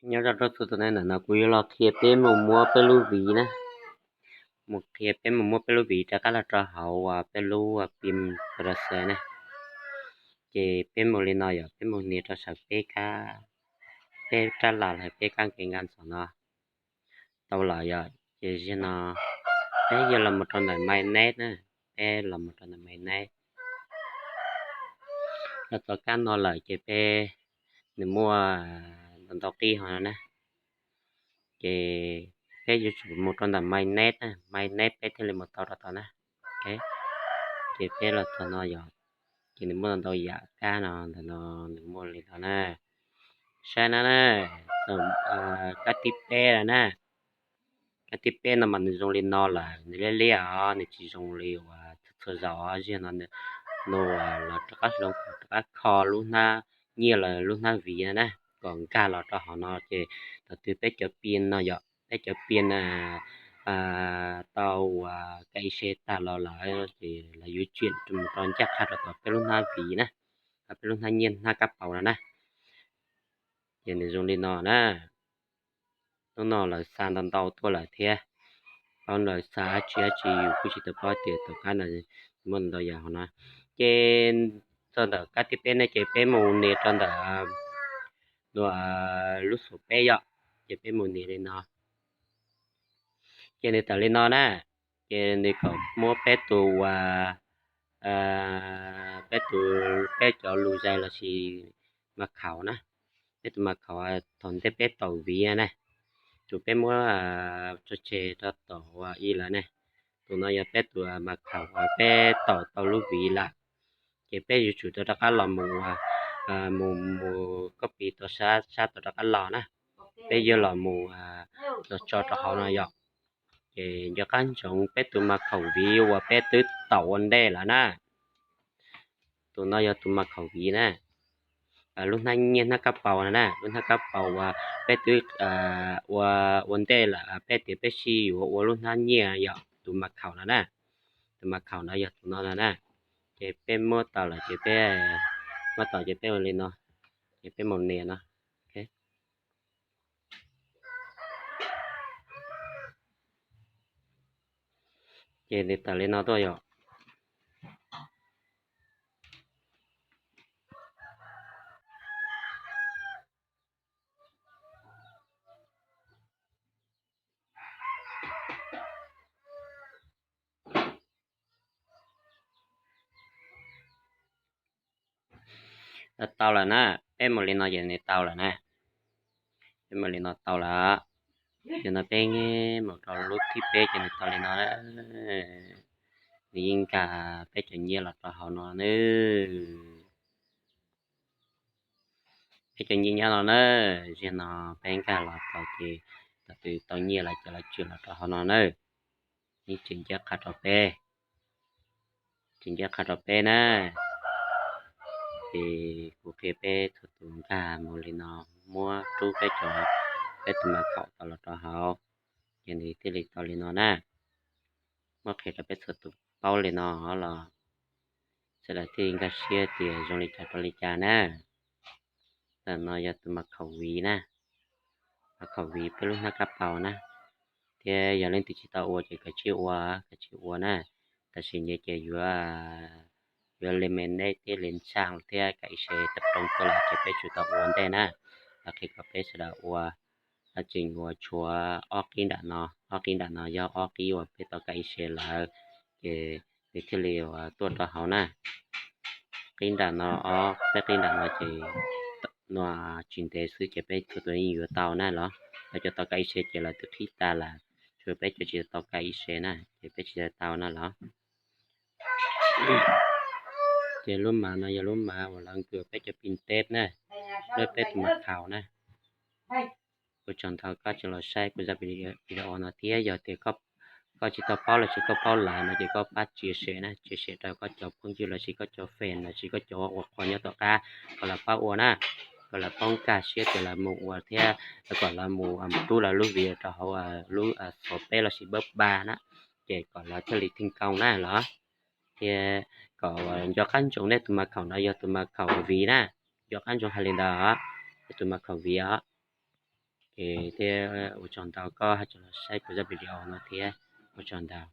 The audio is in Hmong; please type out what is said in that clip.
Nyob zoo rau txhua tus na, ntawm no kuv yuav los qhia peb mus muab peb lub viv na, mus qhia peb mus muab peb lub viv rov qab los rau hauv peb lub pim browser na. Ces peb mus li no yom, peb mus nias rau saum peb kab, peb rab las los peb kab nqe nka ntxov no tau lawm yom. Ces zaum no peb yuav los mus rau ntawm mainnet na, peb los mus rau ntawm mainnet. Los txog kab no lawm ces peb, nws muaj ntau ntau qib ho no na. Ces peb yuav tsum mus rau ntawm mainnet na, mainnet peb thiaj li mus tau rau tod na. Ces peb los txog no yom, ces nws muaj ntau ntau yam kab no, ntawm no nws muaj li no na. Saib na na, kab thib peb na. Kab thib peb no mas nws zoo li no lawm, nws liab liab os, nws tsis zoo li uas txhua zaus. Zaum no nws los rov qab hloov, rov qab kho lub hnab nyiaj los lub hnab viv na, kom nkag los rau hauv no. Ces thaum twg peb cov pin no yom, peb cov pin tau uas KYC tag los lawm ces lawv yuav tsim mus rau ncaj qha rau tom peb lub hnab viv na, peb lub hnab nyiaj hnab kab paus no na. Ces nws zoo li no na. Hnub no lawv xa ntau ntau tuaj lawm thiab, paub lawv xa dab tsi dab tsi yus kuj tsis tau paub tias tom qab no muaj ntau yam hauv no. Ces txog ntawm kab thib peb ne ces peb mus nias rau ntawm lub xus peb yom, ces peb mus nias li no. Ces nws tawm li no na, ces nws kom muab peb tus uas, peb tus, peb cov lus zais lossis ma khaum na, peb tus ma khaum thaum ntej peb tau viv na, tus peb muab tso tseg rau tom uas ib lawm ne. Tus no yog peb tus ma khaum uas peb tau tau lub viv lawm, ces peb yuav tsum tau rov qab los mus, mus mus copy tau sab tau rov qab los na. Peb yuav los mus los tso rau hauv no yom. Ces nco qab ntsoov peb tus ma khaum viv uas peb twb tau ua ntej lawm na. Tus no yog tus ma khaum viv na. Lub hnab nyiaj hnab kab paus no na, lub hnab kab paus uas peb twb ua ua ntej lawm, peb tias peb sib yuav ua lub hnab nyiaj yom, tus ma khaum no na. Tus ma khaum no yog tus no no na. Ces peb muab tau lawm ces peb, muab tau ces peb ua li no, ces peb mus nias no. Ces nws tawm li no tuaj yom. Tau lawm na, peb mus li no ces nws tau lawm na. Peb mus li no tau lawm. Ces no peb mus rau lub thib peb ces nws tau li no. Nws yeej nkag peb cov nyiaj los rau hauv no na. Peb cov nyiaj nyob no na. Zaum no peb nkag los tau ces thaum twg tau nyiaj lawm ces lawv tsim los rau hauv no na. Yeej tsis ncaj qha rau peb, tsis ncaj qha rau peb na. Ces kuv qhia peb txhua tus nkag mus li no, muab rub peb cov, peb tus ma khaum tau los rau hauv, ces nws thiaj li tau li no na. Muab qhia rau peb txhua tus paub li no los sawv daws thiaj nkag siab tias zoo li cas rau li cas na. Ntawm no yog tus ma khaum viv na, ma khaum viv peb lub hnab kab paus na. Thiab yog leej twg tsis tau ua ces kav tsij ua, kav tsij ua na. Tam sim no ces yuav, yuav li me nej thiaj li ntshaj thiab KYC tab roo tuaj lawm ces peb tsum tau ua ntej na. Los qhia kom peb sawv daws ua, tseem ua tshuav ob qib nram no, ob qib nram no yog ob qib uas peb tau KYC lawm, ces nws thiaj li tuaj rau hauv na. Qib nram no, ob peb qib nram no ces no tsis ntev xwb ces peb txhua tus yeej yuav tau na los. Lawv cov tau KYC ces lawv twb qhib tas lawm, tshuav peb cov tsis tau KYC na ces peb tsis tau na los. Ces lub mav no yog lub mav uas lawv nkws peb cov pin teb na, lub peb tus ma khaum na. Kuv tsaug ntau koj tseem los saib kuv zaj video no thiab, yog tias koj tsis tau paub lossis koj paub lawm no ces koj pab chia sẻ na, chia sẻ rau koj cov phooj ywg lossis koj cov fan lossis koj cov uas qhuas nyob tom qab kom lawv pab ua na, kom lawv paub nkag siab tias lawv mus ua thiab kom lawv mus rub lawv lub viv rau hauv lub xov peb lossis npawb ba na, ces kom lawv thiaj li theej koo na los. Thiab kom nco qab ntsoov nej tus ma khaum no yog tus ma khaum viv na, nco qab ntsoov hais li ntawd, yog tus ma khaum viv os. Thiab ua tsaug ntau koj hais tias los saib kuv zaj video no thiab, ua tsaug ntau.